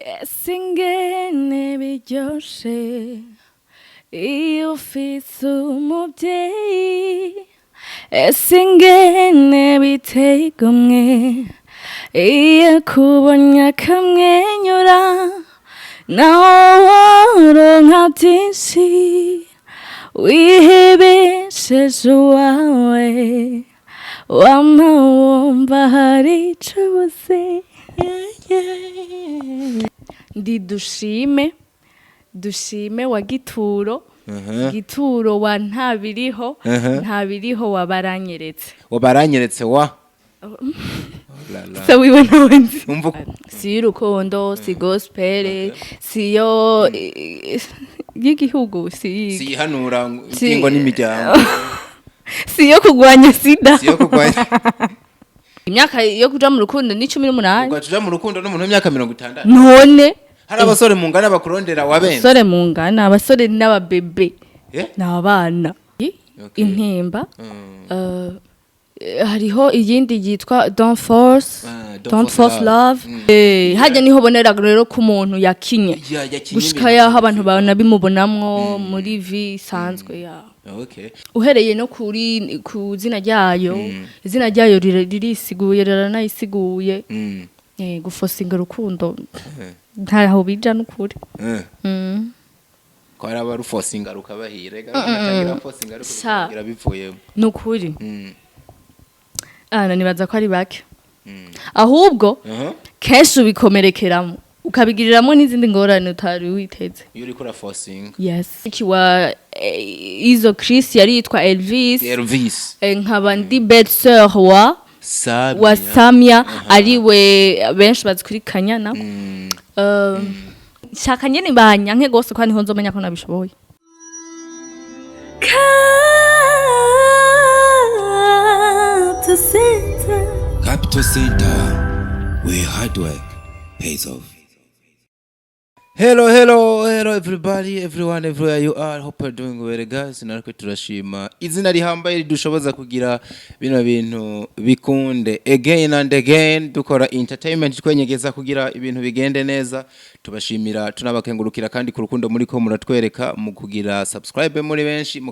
Ese ingene biryoshe iyo ufise umuvyeyi, ese ingene biteye igomwe iyo akubonye akamwenyura, nawe woronka byinshi wihebesheje uwawe, wama wumva hari ico ubuze. Ndi Dushime, Dushime wa Gituro, Gituro wa Ntabiriho, Ntabiriho wa Baranyeretse. Wabaranyeretse wa. Oh la la. Se wiwe nawe nzi. Umva. Si y'urukundo, si gospel, si yo y'igihugu, si Siyihanura ingingo n'imiryango. Si yo kurwanya sida. Siyo kurwanya. Imyaka yo kuja mu rukundo ni 18. Ugaca uja mu rukundo n'umuntu w'imyaka 60? None? Hari abasore mungana bakurondera wabenze? Abasore mungana, abasore n'ababebe. Ni abana. Intimba. Hariho iyindi yitwa Don't Force. Ah, Don't Don't Force Force Love. Hajya niho bonera rero ko umuntu yakinye Ya, yakinye gushika ibintu. yaho abantu banabimubonamwo muri vie isanzwe ya. Uhereye no kuri ku zina ryayo, izina ryayo ririsiguye, riranayisiguye. Gufosinga urukundo ntaho bija n'ukuri. Ko hari abarufosinga rukabahira, rega banatangira fosinga ariko Sha. bikagira bivuyemo. N'ukuri. Ana nibaza ko ari bake ahubwo kenshi ubikomerekeramo, ukabigiriramo n'izindi ngorane utari witeze. Iyo uriko urafosinga. Yes, kiwa izo Chris yari yitwa Elvis. Elvis. Nkaba ndi belle sœur wa Samia. Wa Samia, ariwe benshi bazi kuri Kanyana. Shaka nyene banyanke gose ko niho nzomenya ko nabishoboye. Capital Center. Capital Center, where hard work pays off. Hello, hello, hello everybody, everyone, everywhere you are. Hope you're doing well, guys. Natwe turashima izina rihambaye ridushoboza kugira bino bintu bikunde again and again, dukora entertainment twenyegeza kugira ibintu bigende neza. Tubashimira, tunabakengurukira kandi ku rukundo muri ko muratwereka mu kugira subscribe muri benshi,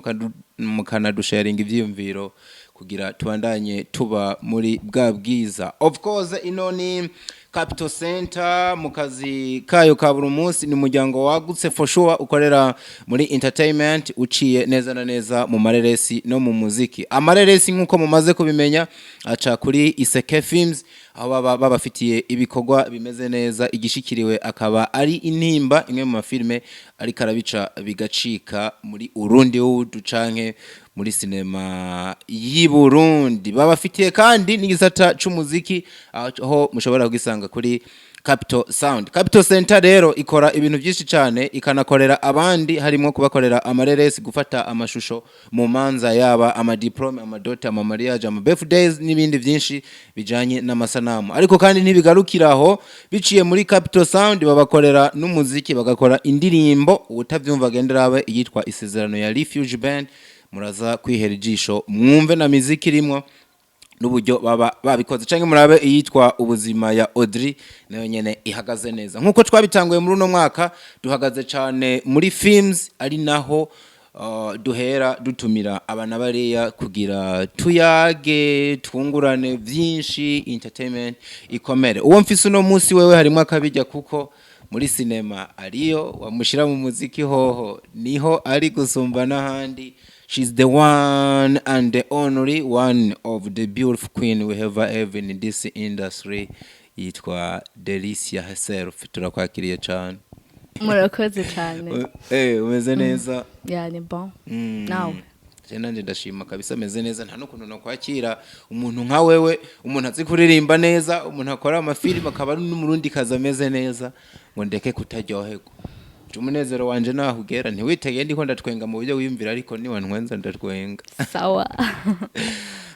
mukanadusharinga ivyiyumviro kugira tubandanye tuba muri bwa bwiza. Of course, ino ni Capital Center mu kazi kayo ka buri munsi. Ni umuryango wagutse for sure, ukorera muri entertainment, uciye neza na neza mu mareresi no mu muziki. Amareresi, nk'uko mumaze kubimenya, aca kuri Iseke Films, aho baba babafitiye ibikorwa bimeze neza. Igishikiriwe akaba ari Intimba, imwe mu mafilme ariko arabica bigacika muri Urundi wudu canke muri sinema y'i Burundi. Babafitiye kandi n'igisata c'umuziki, aho mushobora kugisanga kuri Capital Sound. Capital Center rero ikora ibintu byinshi cyane, ikanakorera abandi, harimo kubakorera amareresi, gufata amashusho mu manza, yaba amadiplome, amadot, amamariage, ama birthdays n'ibindi byinshi bijanye n'amasanamu. Ariko kandi ntibigarukira aho, biciye muri Capital Sound babakorera n'umuziki, bagakora indirimbo. Utavyumva agendera abe iyitwa Isezerano ya Refuge Band, muraza kwihera ijisho mwumve na miziki irimwo n'uburyo baba babikoze, canke murabe iyitwa Ubuzima ya Audrey, nayo nyene ihagaze neza. Nkuko twabitanguye muri uno mwaka, duhagaze cane muri films, ari naho duhera dutumira abana bariya kugira tuyage, twungurane vyinshi, entertainment ikomere. Uwo mfise uno munsi wewe harimo akabijya, kuko muri sinema ariyo wamushira, mu muziki hoho niho ari gusumba n'ahandi. She's the one and the only one of the beautiful queen we have ever in this industry, yitwa Delicia herself. Turakwakiriye cyane. Murakoze cyane. Umeze neza? Yani bon. Nawe? Je nanje ndashima kabisa, ameze neza. Nta n'ukuntu nokwakira umuntu nka wewe, umuntu azi kuririmba neza, umuntu akora amafilime, akaba ari n'umurundi kazi ameze neza, ngo ndeke kutaryoherwa. Je umunezero wanje naho ugera ntiwitege ndiko ndatwenga mu buryo wiyumvira, ariko niwantwenza ndatwenga. Sawa.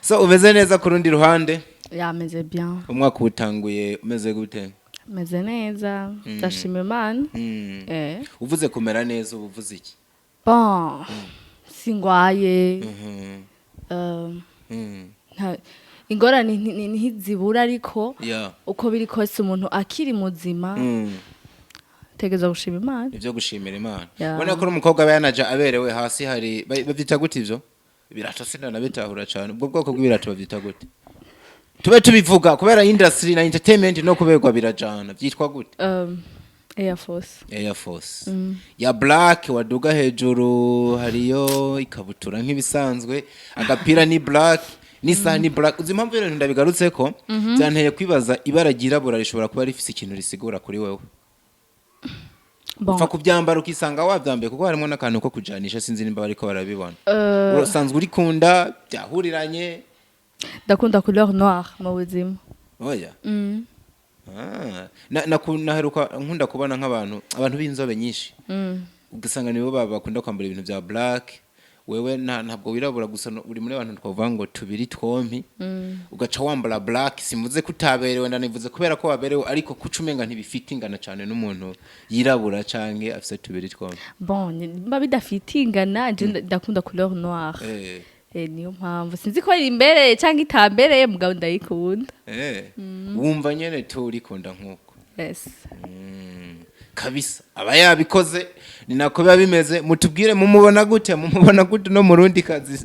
So umeze neza ku rundi ruhande? Yameze bien. Umwaka utanguye umeze gute? Meze neza, ndashima Imana. Uvuze kumera neza uba uvuze iki? Bon, singwaye. Ingorane ntizibura, ariko uko biri kose umuntu akiri muzima. Tegeza gushima Imana. Ivyo gushimira Imana. Ya. Ubona ko uri umukobwa aba yanaja aberewe. Hasi hari bavyita gute ivyo ibirato? Sindanabitahura cane. Ubwo bwoko bw'ibirato bavyita gute? Tube tubivuga kubera industry na entertainment no kuberwa birajana. Vyitwa gute? Air Force. Air Force ya black, waduga hejuru hariyo ikabutura nk'ibisanzwe, agapira ni black, n'isaha ni black. Uzi impamvu ibintu ndabigarutse ko byanteye kwibaza? Ibara ryirabura rishobora kuba rifise ikintu risigura kuri wewe. Bon. Upfa kubyambara ukisanga wabyambaye, kuko harimo n'akantu ko kujanisha. Sinzi nimba bariko barabibona. Usanzwe urikunda, byahuriranye? Ndakunda couleur noire mu buzima. Oya. Ah, naheruka nkunda kubona nk'abantu, abantu b'inzobe nyinshi, ugasanga nibo bakunda kwambara ibintu bya black. Wewe ntabwo wirabura gusa, uri muri abantu twavuga ngo tubiri twompi, ugaca wambara black. Simvuze ko utaberewe, ndanivuze kubera ko waberewe, ariko kuca umenga ntibifite ingana cyane n'umuntu yirabura canke afise tubiri twompi. Bon, mba bidafite ingana, je ndakunda couleur noire. Niyo mpamvu sinzi ko imbereye cyangwa itambereye, mugabo ndayikunda. Wumva nyene turikunda nkuko. Yes. Kabisa aba yabikoze, ni nako biba bimeze. Mutubwire mumubona gute, mumubona gute no murundi kazi.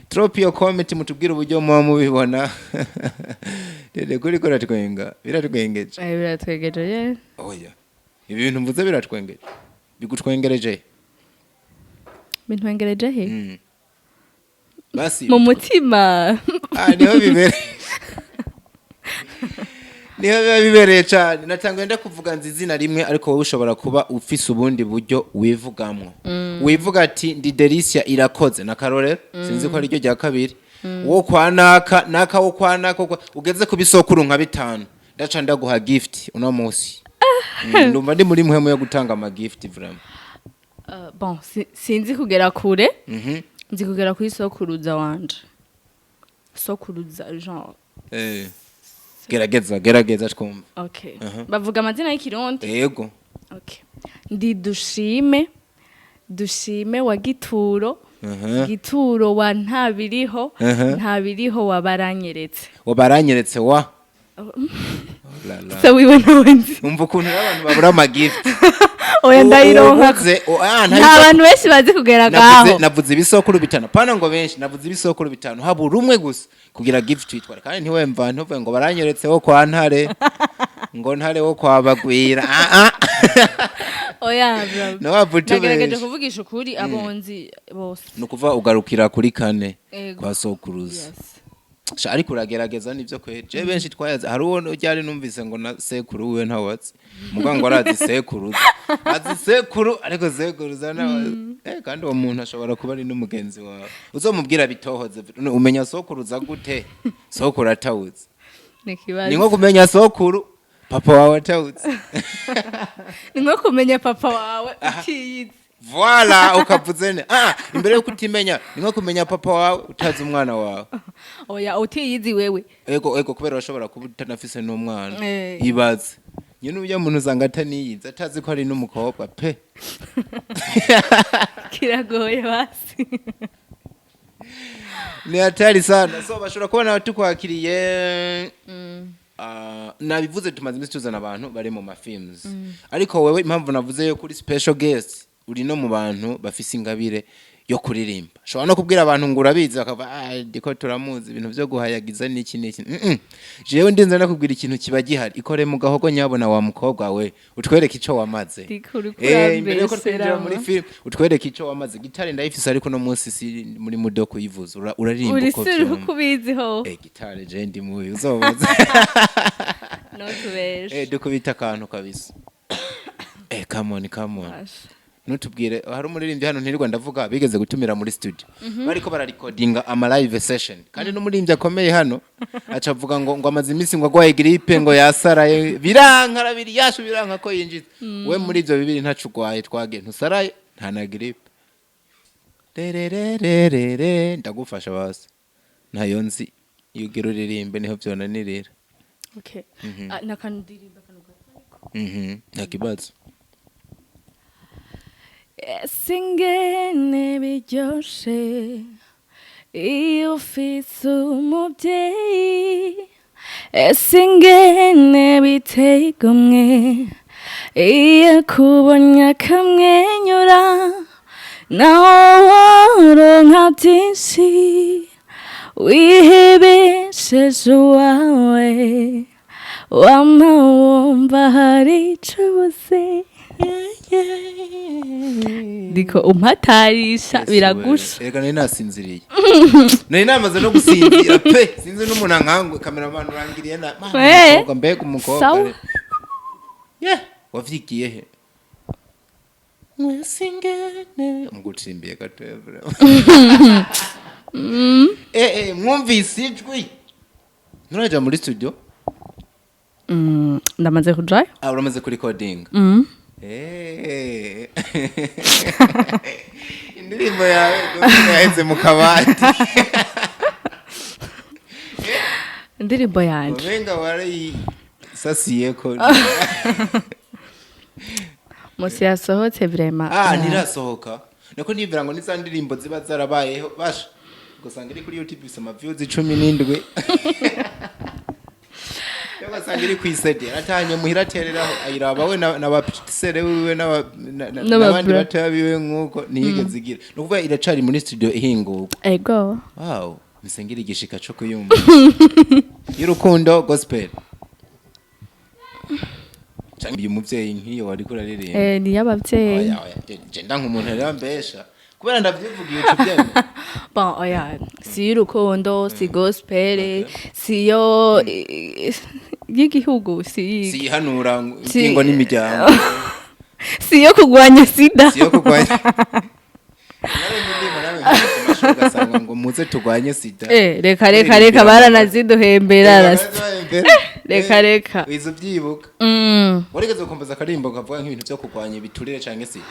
Drop your comment, mutubwire uburyo muba mubibona. Dede kuri ko ratwenga, biratwengeje. Biratwegeje ye. Oya, ibi bintu mvuze biratwengeje, bigutwengereje? Bintwengereje he? Basi. Mu mutima. Ah, niho bibereye, niho biba bibereye cyane. Natanguye ndakuvuga nzi izina rimwe, ariko wowe ushobora kuba ufise ubundi buryo wivugamwo. Wivuga ati ndi Delicia Irakoze na Karorero, sinzi ko ariryo rya kabiri, wo kwa naka naka, wo kwa naka, ugeze ku bisokuru nka bitanu, ndaca ndaguha gift uno munsi. Ndumva ndi muri muhemu yo gutanga ama gift vraiment. Bon, sinzi kugera kure. Nzi kugera kuri sokuruza wanje, sokuruza genre. Gerageza, gerageza twumva. Okay, bavuga amazina y'ikirundi? Yego. Okay, ndi Dushime, Dushime wa Gituro, Gituro wa Ntabiriho, Ntabiriho wa Baranyeretse. Wabaranyeretse wa. Oh la la. Se wiwe nawe nzi. Umva ukuntu rero abantu babura ama gift. Oya, ndayironka. Ah, nta bantu benshi bazi kugera ngaho. Navuze ibisokuru bitanu, pana ngo benshi. Navuze ibisokuru bitanu, habura umwe gusa kugira gift witwara. Kandi ntiwemva, ntuvuge ngo baranyeretse wo kwa Ntare, ngo Ntare wo kwa Bagwira. Ah ah. Oya, bro. No wavuze Nagerageje benshi. kuvugisha ukuri, abonzi bose. Ni ukuvuga ugarukira kuri kane Ego. kwa sokuruza. Yes. Sha, ariko uragerageza, nivyo kwe. Je benshi twayaze, hari uwo ryari numvise ngo na sekuru wiwe ntawatsi muga ngo arazi sekuruza, azi sekuru ariko sekuruza ntawe. Kandi uwo muntu ashobora kuba ari n'umugenzi wawe, uzomubwira bitohoze. Umenya sokuruza gute sokuru atawuzi? Ni ikibazo. Ni nko kumenya sokuru papa wawe atawuzi. Ni nko kumenya papa wawe utiyizi. Voilà, ukavuze ne. Ah, imbere yo kutimenya, ni nko kumenya papa wawe utazi umwana wawe. Oya, utiyizi wewe. Ego, kubera urashobora kuba utanafise n'umwana. Ibaze nyine ujya muntu usanga ataniyizi, atazi ko ari n'umukobwa pe. Kiragoye basi. Ni hatari sana. So bashobora kubona tukwakiriye. Ah, nabivuze, tumaze iminsi tuzana abantu bari mu ma films, ariko wewe impamvu navuze yo kuri special guest, uri no mu bantu bafise ingabire yo kuririmba. Ushobora no kubwira abantu ngo urabizi, bakava ah, ndiko turamuzi ibintu byo guhayagiza n'iki n'iki. Jewe ndinze nakubwira ikintu kiba gihari. Ikore mu gahogo nyabona wa mukobwa we, utwereke ico wamaze. Ndiko uriko Imbere yuko twinjira muri urambesera. film, utwereke ico wamaze. Gitari ndayifise, ariko no munsi si muri mudo kuyivuza. Uraririmba Uri uko sure vyumva. ko ubiziho? Gitari je ndi mubi, uzobaza. No tubeshe. Dukubita akantu kabisa. Come on, come on. Basha. Nutubwire, hari umuririmbyi hano ntirirwa ndavuga bigeze gutumira muri studio, bariko bararikodinga ama live session, kandi n'umuririmbyi akomeye hano, aca avuga ngo amaze iminsi ngo agwaye grippe, ngo yasaraye, biranka arabiri yashu, biranka ko yinjiza. We muri ivyo bibiri ntaco ugwaye, twagiye ntusaraye, nta na grippe. Rerererere, ndagufasha basi, ntayo nzi. Iyo ugira uririmbe niho vyonanirira. Okay. Ah, nakandirimba kano gato. Nta kibazo. Ese ingene biryoshe iyo ufise umubyeyi, ese ingene biteye igomwe. Iyo kubonye akamwenyura, nawe woronka byinshi, wihebesheje uwawe, wama wumva hari ico ubuze. Ndiko umpatarisha biragusha. Erega nari nasinziriye, nari namaze no gusinzira pe. Sinzi n'umuntu ankangwe. Cameraman, urangiriye na Mana, umukobwa, mbega umukobwa. Sawa. Yeah, wavyigiye he? Mwese ingene mugucimbiye gato vraiment. Mwumvise ijwi, nturaja muri studio? Ndamaze kujayo. Ah, uramaze kuri recording? Mm. Indirimbo yawe yaheze mu kabati. Indirimbo yanje? Umenga warayisasiyeko. Musi yasohotse vraiment. Ah, ntirasohoka. Nako nibwira ngo niza ndirimbo ziba zarabayeho, basha ugasanga iri kuri YouTube ifise ama views 17, ugasanga iri kw'isede, yaratanye muhira, atereraho ayiraba we na ba sere wiwe n'abandi N'aba batoya biwe, nk'uko ntiyigeze igira. Ni ukuvuga iracari muri studio ihingurwa? Ego. Wow, misengera igishika co kuyumva y'urukundo gospel canke uyu muvyeyi nk'iyo wariko uraririmba. Ni y'abavyeyi. Oya, oya, je ndanka umuntu rero ambesha kubera ndavyivugiye, uca uvyemera. Bon, oya, si y'urukundo, si gospel, si yo y'igihugu, si Siyihanura ingingo n'imiryango. Si yo kurwanya sida. Siyo kurwanya. Nawe indirimbo nawe ku mashuri ugasanga ngo muze turwanye sida. Reka, reka, reka, baranaziduhembera rasta. Reka, reka. Wize ubyibuka? Mm. Warigeze gukompoza akarimbo kavuga nk'ibintu byo kurwanya ibiturire canke sida?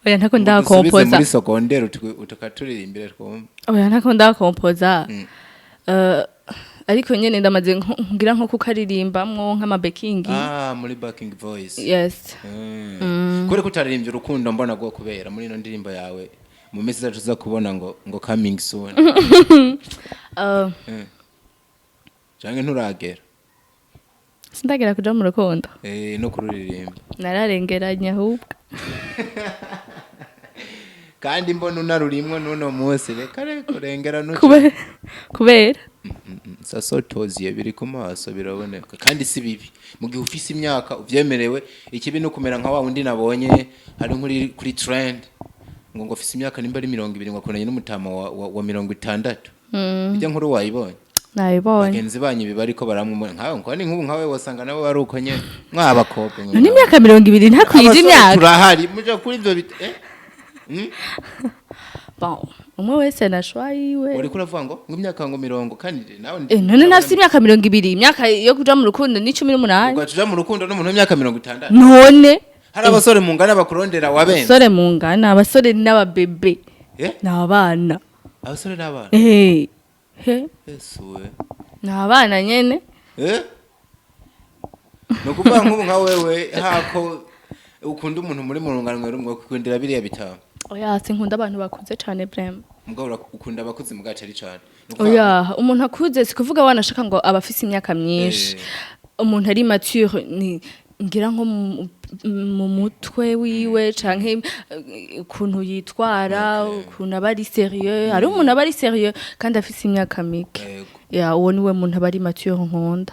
Oya, ntako Dusubize ndakompoza. muri secondaire, tukaturirimbire twumve. Oya, ntako ndakompoza. Ariko nyene ndamaze ngira nko kukaririmbamwo nk'ama backing. Ah, muri backing voice. Yes. Kubera ko utaririmbye urukundo, mbona rwo kubera muri ino ndirimbo yawe mu minsi izacu uza kubona ngo coming soon. Canke nturagera? Sindagera kuja mu rukundo. No kururirimba. Nararengeranye ahubwo. Kandi mbona unarurimwo n'uno munsi, reka reka, urengera nuce. Kubera Sasotoziye biri ku maso biraboneka, kandi si bibi mu gihe ufise imyaka uvyemerewe. Ikibi no kumera nka wa wundi nabonye hari nkuri kuri trend ngo ufise imyaka nimba ari 20, ngo akoranye n'umutama wa 60. Ijya nkuru wayibonye? Nayibonye. Bagenzi banyu ibi bariko baramwumva nkawe ngo ni nk'ubu nkawe wasanga nabo bari uko nyene mwabakobwa. None imyaka 20 ntakwije Abasore imyaka? Turahari muja kuri ivyo Bon, umwe wese na choix yiwe. Wariko uravuga ngo imyaka ngo mirongo, kandi nawe None ntafise imyaka 20, imyaka yo kuja mu rukundo ni 18. Ugaca uja mu rukundo n'umuntu w'imyaka 60? None Hari abasore mungana bakurondera wabenze. Abasore mungana, abasore n'ababebe. Ni abana. Abasore n'abana? He. Yesu we! Ni abana nyene. Ni ukuvuga nk'ubu nka wewe, hako ukunda umuntu muri mu rungano rumwe, ukundira biriya bitanu? Oya, sinkunda abantu bakuze cane vraiment. Mugabo ukunda abakuze mugaca ari cane. Ni ukuvuga Oya, umuntu akuze si kuvuga wanashaka ngo aba afise imyaka myinshi. Umuntu ari mature ni ngira nko mu mutwe wiwe canke ukuntu yitwara, ukuntu aba ari sérieux. Hari umuntu aba ari sérieux kandi afise imyaka mike. Ya, uwo niwe muntu aba ari mature nkunda.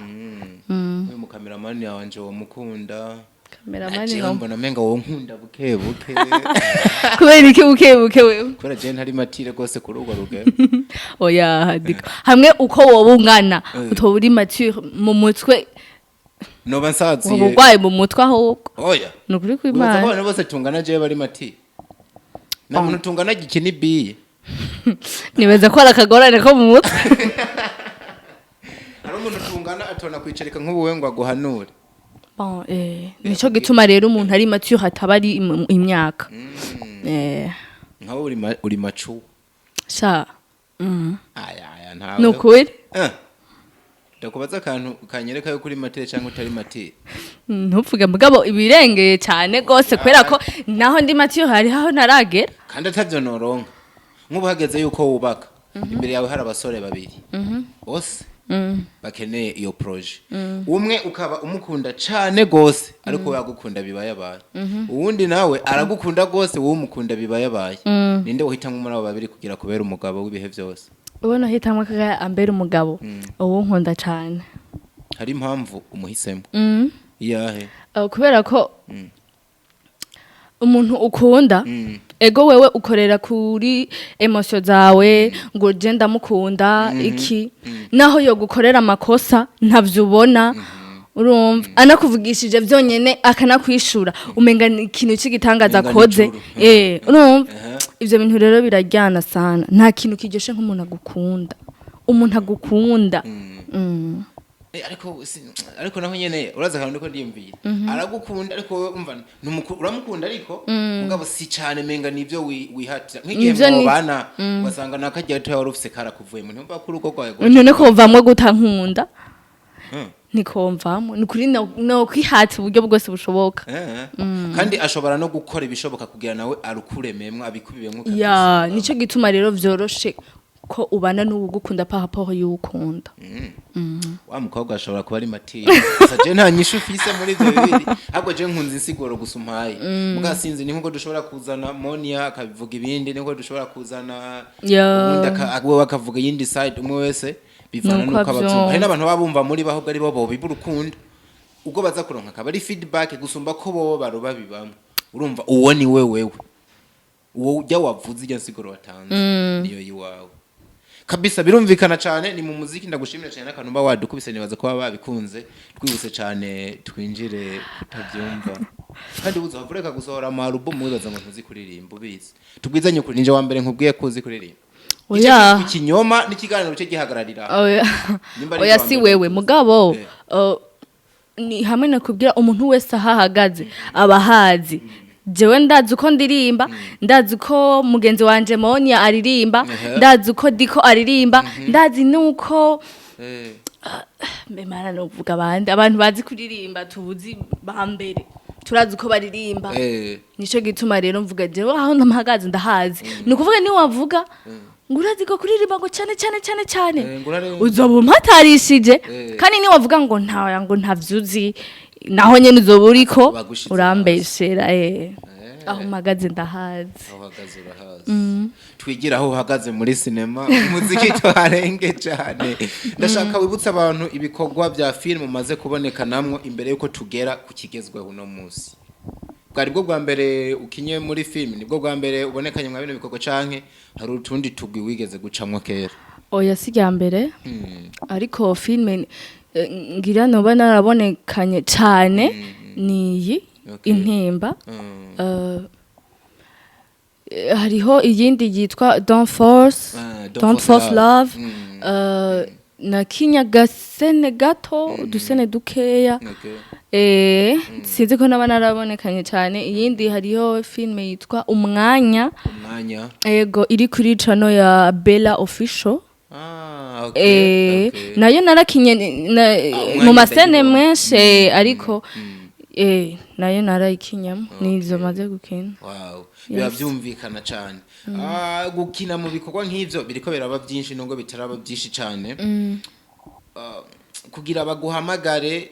Uyu mukameramani wanje wo mukunda. Cameraman? Jewe No. mbona menga wo nkunda buke buke. Kubera iki buke buke wewe? Kubera jewe ntari mature rwose kuri urwo rugero. Oya, diko hamwe uko woba ungana, utoba uri mature mu mutwe, Noba woba nsaziye. urwaye mu mutwe ahubwo. Oya. Ni ukuri Wibaza ko kw'Imana. abantu bose tungana jewe bari mature? Nta muntu tungana gikina ibiye. Nibaza ko ari akagorane ko mu mutwe. Hari umuntu tungana atona kwicarika nk'ubu we ngo aguhanure. Bon, nico gituma rero umuntu ari mature ataba ari imyaka. Nkawe uri macu. Sha. Aya aya, ntawe. Ni ukuri. Ndakubaza akantu kanyereka yuko uri mature cyangwa utari mature. Ntuvuge mugabo ibirengeye cyane gose, kubera ko naho ndi mature hari aho ntaragera. Kandi atavyo noronka. Nk'ubu hageze yuko wubaka, imbere yawe hari abasore babiri bose. Bakeneye iyo projet. Umwe ukaba umukunda cane gose, ariko we agukunda bibayabaye, uwundi nawe aragukunda gose, wowe umukunda bibayabaye. Ninde wohitamwo muri abo babiri kugira kubera umugabo w'ibihe vyose? Ubona hitamwe kaga ambera umugabo, uwo nkunda cane. Hari impamvu umuhisemo? Iyahe? Kubera ko umuntu ukunda, ego, wewe ukorera kuri émotions zawe ngo je ndamukunda iki, naho yo gukorera amakosa ntavyo ubona. Urumva, anakuvugishije vyonyene akanakwishura, umenga ni ikintu cy'igitangaza Umenga ni akoze. ijuru. Urumva, ivyo bintu rero biraryana sana. Nta kintu kiryoshe nk'umuntu agukunda, umuntu agukunda. Ariko naho nyene uraza akantu ndiko ndiyumvira: aragukunda, ariko wowe umva uramukunda, ariko mugabo si cane, menga nivyo wihatira nk'igihe Nivyo mwobana ugasanga nakajya gatoya wari ufise karakuvuyemo, ntumva ko urugo rwawe None kovamwo gutankunda? Ntikomvamo, ni ukuri, no kwihata uburyo bwose bushoboka. Kandi ashobora no gukora ibishoboka kugira nawe arukurememwo, abikubibemwo kabisa. Ya, nico gituma rero vyoroshe ko ubana n'uwugukunda par rapport y'uwukunda. Wa mukobwa ashobora kuba ari matire gusa. Je nta nyishu ufise muri ivyo bibiri, ahubwo je nkunze insiguro gusa umpaye. Muga sinzi, ni nkuko dushobora kuzana Monia akabivuga ibindi, ni nkuko dushobora kuzana ubundi we akavuga iyindi side. Umwe wese bivana Nuko nuko abavyumva. avyumva. Hari n'abantu baba bumva muri bo ahubwo ari bo bobiba urukundo, ubwo baza kuronka akaba ari feedback gusumba ko bobo baroba bibamwo. Urumva, uwo ni we wewe, uwo ujya wavuze ijya nsiguro watanze niyo yiwawe kabisa, birumvikana cyane. Ni mu muziki. Ndagushimira cyane n'akantu mba wadukubise, nibaza kuba babikunze. Twihuse cyane twinjire kutabyumva, kandi buza ureka gusohora ama album wibaza ngo ntuzi kuririmba. Ubizi, tubwizanye ukuri, ninje wa mbere nkubwiye ko uzi kuririmba. Oya. Ico ikinyoma n'ikiganiro cye gihagararira. Oya. Nimba ari Oya, wa si mbere wewe nkuzi. Mugabo ni hamwe nakubwira, umuntu wese aho ahagaze aba ahazi. Jewe ndazi uko ndirimba, ndazi uko mugenzi wanje Monia aririmba, ndazi uko Diko aririmba, ndazi nuko mbemara novuga abandi abantu bazi kuririmba tubuzi ba mbere, turazi uko baririmba. Nico gituma rero mvuga jewe aho ndamuhagaze ndahazi. Ni ukuvuga ni wavuga ngo urazi ko kuririmba ngo cyane cyane cyane cyane, ngo urarenze. Uzoba umpatarishije. Kandi ni wavuga ngo nta ngo ntavyuzi, naho nyene uzoba uriko Bagushize. urambeshera. Aho mpagaze ndahazi. Aho uhagaze urahazi. Twigira aho uhagaze muri sinema, umuziki tuharenge cyane. Ndashaka wibutse abantu ibikorwa bya filime umaze kuboneka namwo imbere yuko tugera ku kigezweho uno munsi. Bwari bwo bwa mbere ukinye muri filime? Nibwo bwa mbere ubonekanye mwa bino bikorwa, canke hari utundi tugwi wigeze gucamwo kera? Oya, si rya mbere, ariko filime ngira noba narabonekanye cane niyi Intimba. Hariho iyindi yitwa Don't Force. Ah, Don't Force Love. Na kinyagasene gato, udusene dukeya. Sinzi ko naba narabonekanye cyane. Iyindi, hariho filime yitwa Umwanya. Umwanya. Ego, iri kuri channel ya Bella Official. Ah, okay. Nayo narakinye Umwanya mu masene ndayibona. menshi, ariko nayo narayikinyamo. Nizo maze gukina. Wow, biba byumvikana cyane. Ah, gukina mu bikorwa nk'ivyo biriko biraba byinshi, nubwo bitaraba byinshi cyane. Ah, kugira baguhamagare,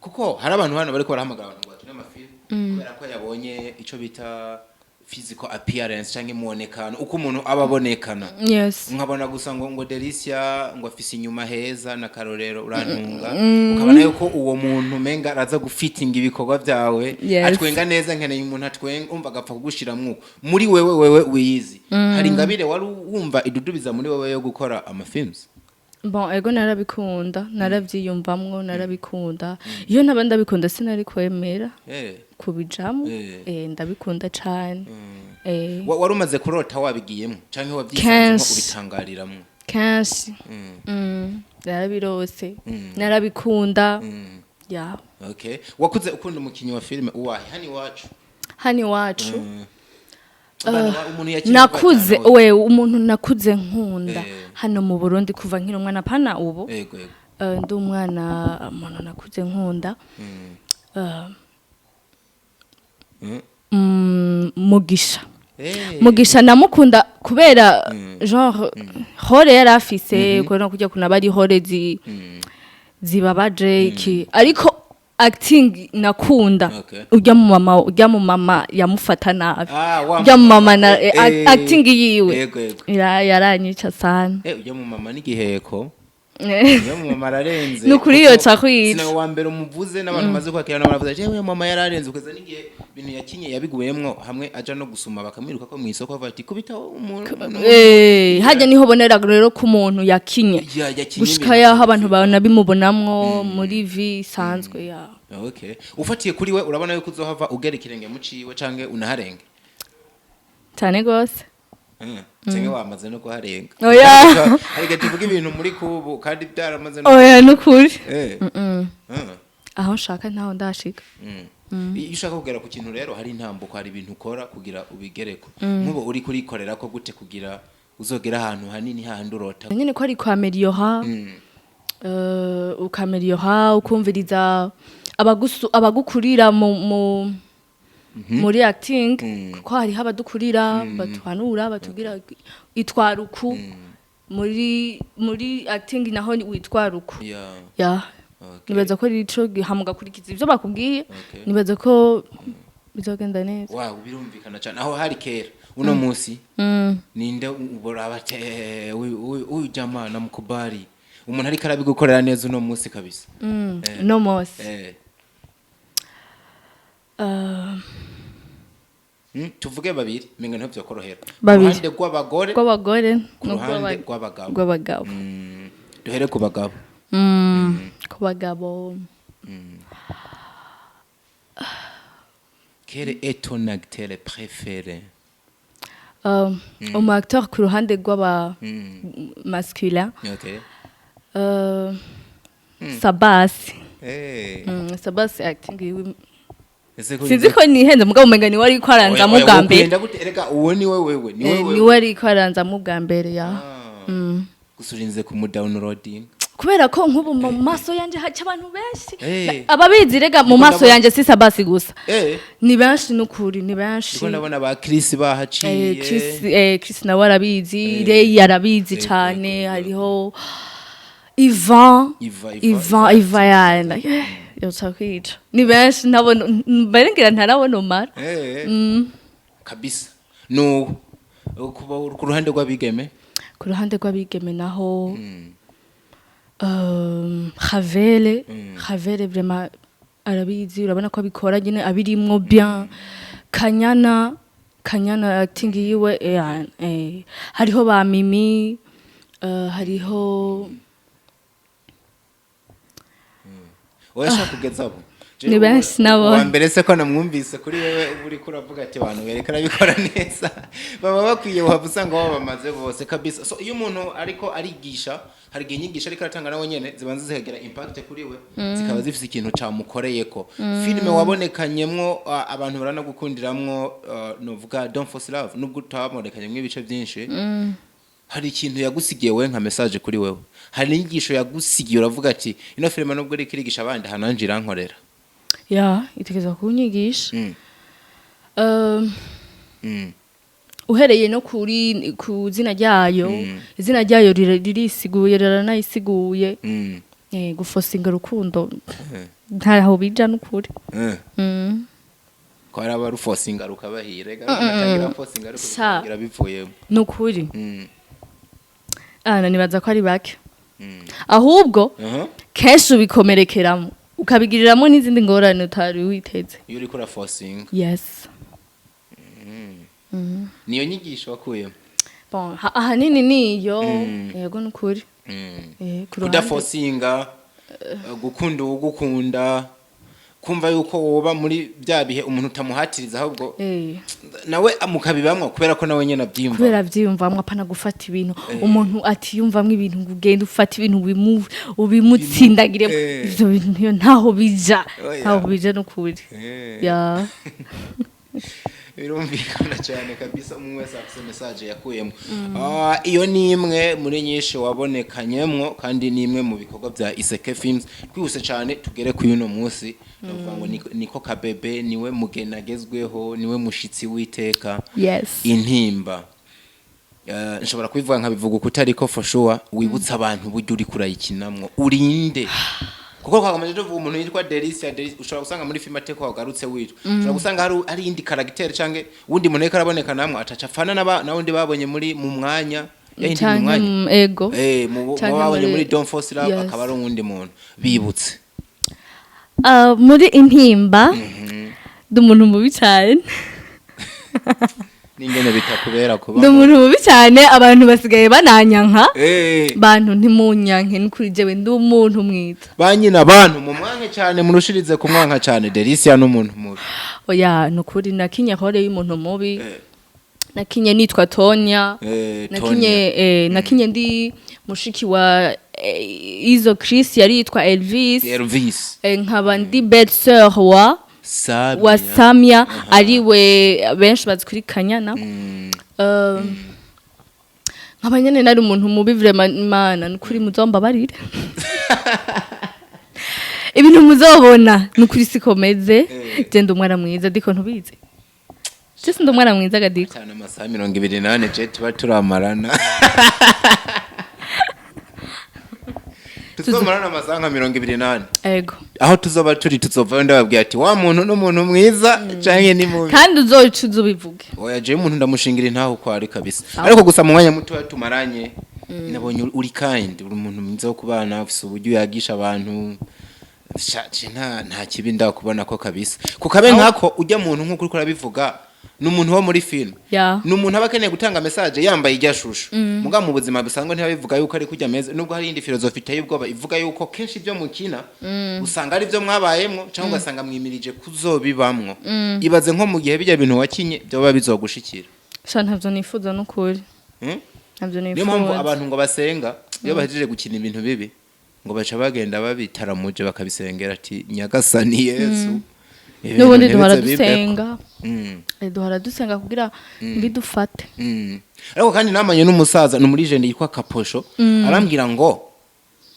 kuko hari abantu hano bariko barahamagara abantu ngo bakine amafilm kubera ko yabonye ico bita physical appearance canke muonekano, uko umuntu aba abonekana. Nkabona gusa ngo Delicia ngo afise inyuma heza na karorero, urantunga, ukabona yuko uwo muntu menga araza gufitinga ibikorwa byawe. Atwenga neza, nkeneye umuntu atwenga, umva agapfa kugushiramwo uko. Muri wewe wiyizi, hari ingabire wari wumva idudubiza muri wewe yo gukora amafilms? Bon, ego, narabikunda, naravyiyumvamwo, narabikunda. Iyo ntaba ndabikunda sinari kwemera kubijamwo. Ndabikunda cane. Wari umaze kurota wabigiyemo canke wavyisanzemo? Kenshi. Ubitangariramwo? Kenshi. Narabirose, narabikunda, ya. Okay, wakuze ukunda umukinyi wa filime uwahe hano iwacu? Hano iwacu? Umuntu yakiri Nakuze muto cyane. We umuntu nakuze nkunda hano mu Burundi kuva nkiri umwana, pana ubu. Yego yego. Ndi umwana, umuntu nakuze nkunda Mugisha. Mugisha namukunda kubera genre rôle yari afise, kubera kujya kuna bari rôle zibabaje iki, ariko acting nakunda ujya mu mama yamufata nabi. Ah, wa Ujya mu mama na acting yiwe Yego yego. Yaranyica sana. Ujya mu mama n'igiheko, ujya mu mama ararenze. Nukuri Kuko yoca kwica. Sinawe wa mbere umuvuze, n'abantu maze kwakira nabo baravuze, jewe mama yararenze, ukeza n'igihe ibintu yakinye yabiguyemwo, hamwe aja no gusuma bakamwiruka ko mu isoko, bavuga ati kubita umuntu. Hajya niho bonera rero ko umuntu yakinye Yakinye gushika ibintu yaho abantu banabimubonamwo muri vie isanzwe ya. Okay, ufatiye kuri we, urabona yuko uzohava ugera ikirenge mu ciwe canke unaharenge? Cyane gose. Canke wamaze no kuharenga? Oya. Hari igihe tuvuga ibintu muri kubu kandi byaramaze no Oya, nukuri. Aho nshaka ntaho ndashika. Iyo ushaka kugera ku kintu rero, hari intambuko, hari ibintu ukora kugira ubigereko. Nk'ubu uri kurikorera ko gute kugira uzogera ahantu hanini, hahandi urota? Nyene ko ari kwaméliora, ukaméliora, ukumviriza abagukurira mu muri acting, kuko hariho abadukurira batuhanura, batubwira itwara uku muri acting, naho witwara uku. Ya. Nibaza ko rico hama ugakurikiza ivyo bakubwiye. Nibaza ko bizogenda neza. Wow, birumvikana cyane. Aho hari kera, uno munsi ninde ubora ati: "Uyu jamaa namukubali, umuntu ariko arabigukorera neza uno munsi kabisa"? No munsi? Tuvuge babiri, menga niho vyokorohera. Babiri. Ku ruhande rw'abagore, Rw'abagore ku ruhande rw'abagabo. Rw'abagabo. Duhere ku bagabo. Ku bagabo. Quel est ton acteur préféré? Umu acteur ku ruhande rw'aba masculin, Sabasi. Sabasi, acting yiwe. Ese ko Sinzi ko nihenze, mugabo umenga niwe ariko aranzamo Oya, bwa mbere. wokwenda gute? Erega uwo ni we, wewe ni wewe. Niwe ariko aranzamo bwa mbere, ya. Ah. Gusa urinze kumu downloading. Kubera ko nk'ubu mu maso yanje haca abantu benshi. Ababizi rega, mu Ndiko maso yanje si Sabasi gusa, ni benshi, nukuri ni benshi. Ndiko ndabona ba Chris bahaciye. Chris nawe arabizi, Ray arabizi cane, hariho Ivan. Iva, Iva, Ivan, Iva yana yoca kwica. Ni benshi, ntabona mbere, ngira ntarabona umara. Kabisa no kuba ku ruhande rw'abigeme? Ku ruhande rw'abigeme naho, Havele. Havele vraiment arabizi, urabona ko abikora nyine abirimwo bien. Kanyana, Kanyana acting yiwe, hariho ba Mimi, hariho Oya, kugeza abo. Ni benshi nabo. Uwa mbere se ko namwumvise kuri wewe, uba uriko uravuga ati abantu bereka arabikora neza, baba bakwiye, waba usanga babamaze bose kabisa. So iyo umuntu ariko arigisha, hari igihe inyigisho ariko aratanga nawe nyene zibanza zikagira impact kuri we, zikaba zifise ikintu camukoreyeko. Filime wabonekanyemwo, abantu baranagukundiramwo, novuga Don't Force Love, nubwo utabonekanyemwo ibice byinshi, hari ikintu yagusigiye wewe nka message kuri wewe, hari inyigisho yagusigiye, uravuga ati ino filime nubwo iriko irigisha abandi, hananje irankorera? Ya, itegeza kunyigisha. Uhereye no ku zina ryayo, izina ryayo ririsiguye, riranayisiguye. Gufosinga urukundo ntaho bija n'ukuri. Ko hari abarufosinga rukabahira, rega rugatangira fosinga ariko Sha. bikarangira bivuyemo. N'ukuri. Ana nibaza ko ari bake, ahubwo kenshi ubikomerekeramo, ukabigiriramo n'izindi ngorane utari witeze. Iyo uriko urafosinga? Yes. Niyo nyigisho wakuyemo? Bon, ahanini niyo, yego, n'ukuri. Ku ruhande- Kudafosinga, gukunda uwugukunda, kumva yuko woba muri bya bihe umuntu utamuhatiriza, ahubwo nawe mukabibamwo kubera ko nawe nyene abyiyumva. Kubera avyiyumvamwo, apana gufata ibintu umuntu atiyumvamwo, ibintu ngo ugende ufata ibintu ubimutsindagire. Ivyo bintu ntaho bija. Oya. Ntaho bija n'ukuri. Ya. Birumvikana cyane kabisa, umwe wese afite message yakuyemo. Iyo ni imwe muri nyinshi wabonekanyemwo, kandi ni imwe mu bikorwa bya Iseke Films. Twihuse cyane tugere ku yuno munsi, ndavuga ngo niko kabebe, niwe mugeni agezweho, niwe mushitsi w'iteka. Yes. Intimba. Nshobora kubivuga nkabivuga uko utariko, for sure wibutsa abantu uburyo uri kurayikinamwo, urinde, kuko twakomeje tuvuga umuntu yitwa Delicia. Delicia ushobora gusanga muri film ateko wagarutse witwa, ushobora gusanga hari iyindi caractère canke uwundi muntu ariko araboneka namwe ataca afana n'abandi babonye muri mu mwanya yindi mu Canke mwanya ego. Mu Canke babonye muri Don't Force Love, Yes. akaba ari uwundi muntu bibutse. Ah, muri Intimba ndi umuntu mubi cyane. N'ingene bitakubera kuba Ndi umuntu mubi cyane, abantu basigaye bananyanka. Bantu, ntimunyanke, nukuri jewe ndi umuntu mwiza. Ba nyina, abantu mu mwanke cyane, murushirize kumwanka cyane, Delicia n'umuntu mubi. Oya, nukuri nakinye rôle y'umuntu mubi. Nakinye nitwa Tonya. Nakinye Tonya. Nakinye ndi mushiki wa Izo Chris yari yitwa Elvis. Elvis. Nkaba ndi belle sœur wa Samia. Wa Samia, ariwe benshi bazi kuri Kanyana. Nkaba nyene nari umuntu mubi vraiment. Imana, nukuri muzombabarire, ibintu muzobona nukuri sikomeze. Je ndi umwana mwiza, diko ntubizi, je sindi umwana mwiza gadiko? Cyane, amasaha 24 je tuba turamarana, tuzomarana amasaha nka 24. Ego. Aho tuzoba turi, tuzovayo ndababwira ati wa muntu n'umuntu mwiza canke ni mubi. Kandi uzoca uzubivuge. Oya, jewe umuntu ndamushingira intaho uko ari kabisa, ariko gusa mu mwanya muto tumaranye nabonye uri kind, uri umuntu mwiza wo kubana, ufise uburyo yagisha abantu. Sha, je nta kibi ndakubona ko kabisa, kukabe nkako ujya muntu nkuko uriko urabivuga, ni umuntu wo muri film, ni umuntu aba akeneye gutanga message yambaye ijya shusho, muga mu buzima busanzwe ntibabivuga yuko ari kujya ameze, nubwo hari iyindi philosophie iteye ubwoba ivuga yuko kenshi ibyo mukina usanga ari byo mwabayemwo, cyangwa ugasanga mwimirije kuzobibamwo. Ibaze nko mu gihe bijya bintu wakinye byoba bizogushikira. Sha, ntavyo nifuza nukuri. Ntavyo Niyo mpamvu nifuza. abantu ngo basenga, iyo bahejeje gukina ibintu bibi, ngo baca bagenda babitaramuje, bakabisengera ati: "Nyagasani Yesu, ibintu N'ubundi duhora ntibize bibeko." dusenga. Duhora dusenga kugira mbidufate. Ariko kandi namanye n'umusaza, ni muri jende, yitwa Kaposho, arambwira ngo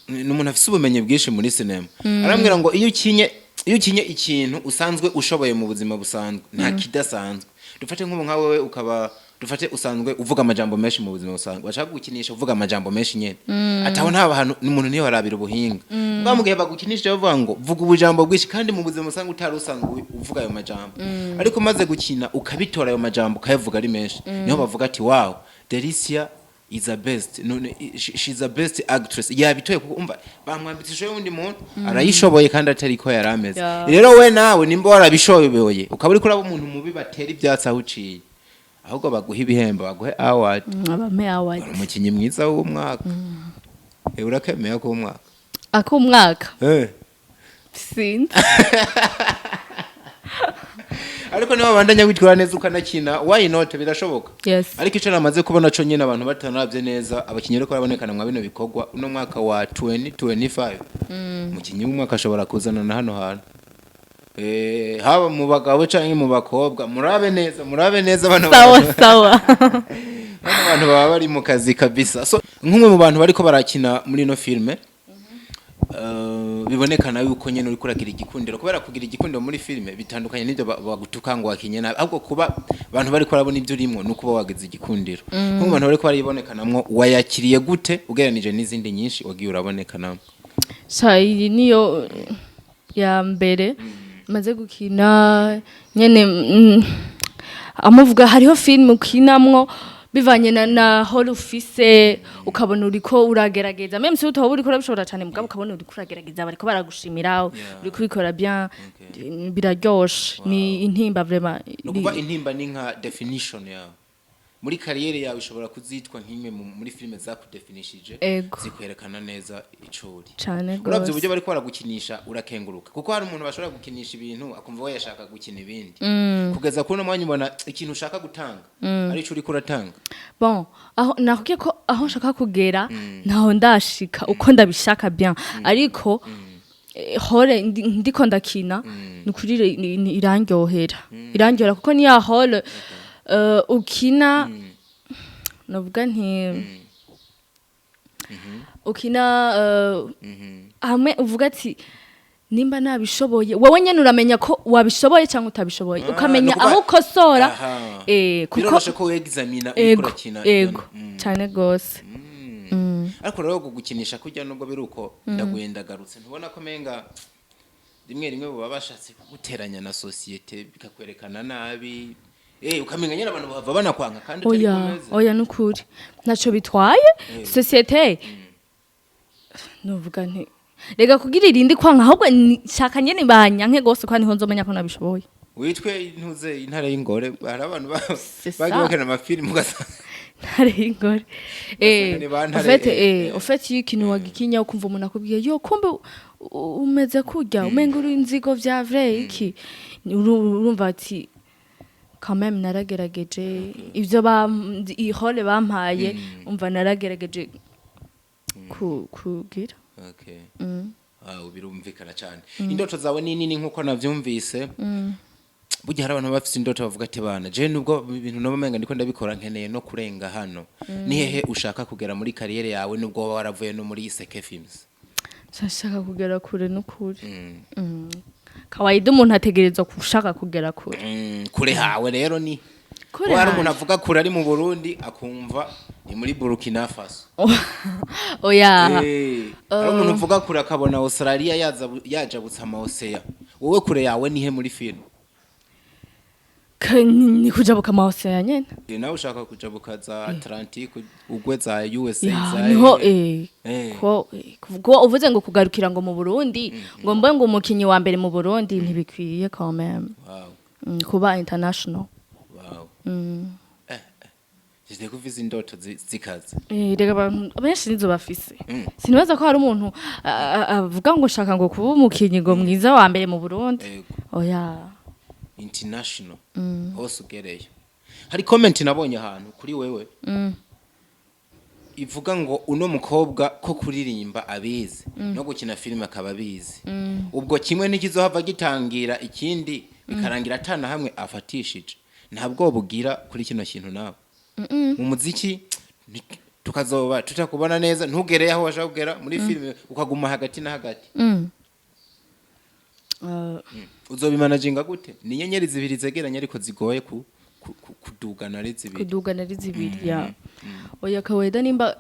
ni umuntu afise ubumenyi bwinshi muri sinema, arambwira ngo iyo ukinye ikintu usanzwe ushoboye mu buzima busanzwe, nta kidasanzwe. Dufate nk'ubu nka wewe, ukaba dufate usanzwe uvuga amajambo menshi mu buzima busanzwe, bashaka gukinisha uvuga amajambo menshi nyene, ataho nta bantu n'umuntu niyo barabira ubuhinga bwa mu gihe bagukinishije bavuga ngo vuga ubujambo bwinshi, kandi mu buzima busanzwe utari usanzwe uvuga ayo majambo, ariko umaze gukina ukabitora ayo majambo ukayavuga ari menshi, niho bavuga ati: "Wow, Delicia is a best, none she's a best actress, yabitoye." Kuko umva bamwambitse ishusho y'undi muntu, arayishoboye kandi atari ko yari ameze. Rero we nawe nimba warabishoboye, ukaba uriko uraba umuntu mubi, batera ibyatsi aho uciye, ahubwo baguhe ibihembo, baguhe award. Abame award. Uri umukinnyi mwiza w'umwaka. Urakemeye ko w'umwaka? Ak'umwaka? Sinzi. Ariko niba babandanya witwara neza ukanakina, why not? Birashoboka. Yes. Ariko icyo namaze kubona co nyine, abantu batanabye neza, abakinnyi bariko barabonekana mwa bino bikorwa uno mwaka wa 2025, umukinnyi w'umwaka ashobora kuzana na hano hantu, haba mu bagabo canke mu bakobwa. Murabe neza, murabe neza bano Sawa. bantu. Sawa. Bano bantu baba bari mu kazi kabisa. So nk'umwe mu bantu bariko barakina muri ino filme, bibonekana yuko nyene uriko uragira igikundiro, kubera kugira igikundiro muri filme bitandukanye n'ibyo bagutuka ngo wakinye nabi, ahubwo kuba abantu bariko barabona ibyo urimwo ni ukuba wagize igikundiro. Nk'umu bantu bariko barayibonekanamwo, wayakiriye gute ugereranije n'izindi nyinshi wagiye urabonekanamwo? Sha, iyi niyo ya mbere maze gukina nyene. Amuvuga hariho film ukinamwo bivanye na rôle ufise, ukabona uriko uragerageza, même si utoba uriko urabishobora cane, mugabo ukabona uriko uragerageza, bariko baragushimira, uriko ubikora bien, biraryoshe. Ni Intimba vraiment. Ni ukuvuga Intimba ni nka definition yawe muri carrière yawe, ishobora kuzitwa nk'imwe muri filime zakudefinishije, Ego. zikwerekana neza ico uri. Cane Uravye gose. uburyo bariko baragukinisha, urakenguruka, kuko hari umuntu bashobora gukinisha ibintu akumva we yashaka gukina ibindi. Kugeza kuri uno mwanya ubona ikintu ushaka gutanga ari ico uriko uratanga? Bon, aho nakubwiye ko aho nshaka kugera ntaho ndashika uko ndabishaka bien, ariko Rôle ndiko ndakina, ni ukuri irandyohera, irandyohera kuko ni ya rôle ukina, novuga nti ukina hamwe uvuga ati nimba nabishoboye, wowe nyene uramenya ko wabishoboye cyangwa utabishoboye, ukamenya nukuvuga- aho ukosora. Kuko Biroroshe ko wexamina uriko urakina. Ego, cyane gose. Ariko rero gukinisha kurya, nubwo biri uko, ndaguye ndagarutse, ntubona ko menga rimwe rimwe baba bashatse kuguteranya na société, bikakwerekana nabi, ukamenya nyine abantu bahava banakwanka kandi utari Oya. kumeze? Oya, nukuri ntaco bitwaye. Société, novuga nti rega kugira irindi kwanka, ahubwo shaka nyene banyanke gose, ko niho nzomenya ko nabishoboye. Witwe ntuze intare y'ingore, hari abantu C'est bagiye ça. bakina amafilmu ugasanga Ntare y'ingore. Ni ba ntare, En fait, en fait, iyo ikintu wagikinya, ukumva umuntu akubwiye yo kumbe umeze kurya, umenga uri inzigo vya vrai iki, urumva ati quand même naragerageje ivyo ba i rôle bampaye, umva naragerageje kugira. Okay. Ah, birumvikana cyane. Indoto zawe ni nini nkuko navyumvise? Burya hari abantu bafise indoto bavuga ati bana je nubwo ibintu no menga ndiko ndabikora, nkeneye no kurenga hano. Ni hehe ushaka kugera muri carrière yawe, nubwo waba waravuye no muri Iseke Films? Nshaka kugera kure n'ukuri. Kawaida umuntu ategerezwa gushaka kugera kure. Kure hawe rero ni Kure hari umuntu hanje. avuga kure ari mu Burundi, akumva ni muri Burkina Faso. Oya. Hari umuntu uvuga kure akabona Australia, yaza yajabutse ama océan. Wowe kure yawe nihe muri film? Ni kujabuka ama océan nyene. Nawe ushaka kujabuka za Atlantique, ugwe za USA, Ya, za niho. Ko uvuze ngo kugarukira ngo mu Burundi, ngo mbe ngo umukinyi wa mbere mu Burundi, ntibikwiye quand même. Kuba international. Wow. Jide kuviza indoto zikaze. Rega abantu benshi nizo bafise. Sinibaza ko hari umuntu avuga ngo shaka ngo kuba umukinyi ngo mwiza wa mbere mu Burundi. Oya. International hose ugereyo. Hari comment nabonye ahantu kuri wewe ivuga ngo uno mukobwa ko kuririmba abizi, no gukina filime akaba abizi, ubwo kimwe ntikizohava gitangira ikindi, bikarangira atana hamwe afatishije. Ntabwo bugira kuri kino kintu nawe mu muziki tukazoba tutakubona neza, ntugereye aho washaka kugera muri filime, ukaguma hagati na hagati? Uzobimanaginga gute? Ni inyenyeri zibiri zegeranye ariko zigoye kudugana ari zibiri. Kudugana ari zibiri, ya. Oya, kawaida nimba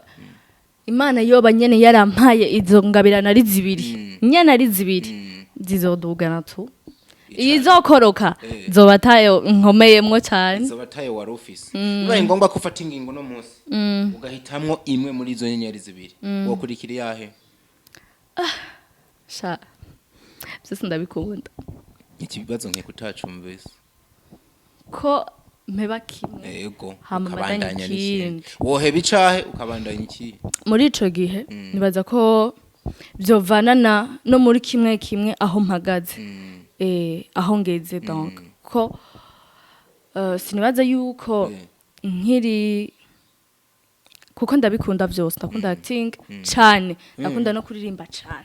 Imana yoba nyene yarampaye izo ngabirano ari zibiri nyene, ari zibiri zizodugana tu. Izokoroka zoba tayo nkomeyemwo cyane. Izo bataye wari ufise. Bibaye ngombwa ko ufata ingingo no munsi, ugahitamwo imwe muri izo nyenyeri zibiri, wokurikira iyahe? Sha, byose ndabikunda. Ikibazo nkeka utacumvise. Ko mpeba kimwe Ego. hama Ukabandanya mbandanye n'ikindi. ikindi. Woheba icahe ukabandanya ikihe? Muri ico gihe nibaza ko vyovana na no muri kimwe kimwe aho mpagaze, aho ngeze. Donc ko sinibaza yuko nkiri, kuko ndabikunda vyose. Ndakunda acting cane, ndakunda no kuririmba cane.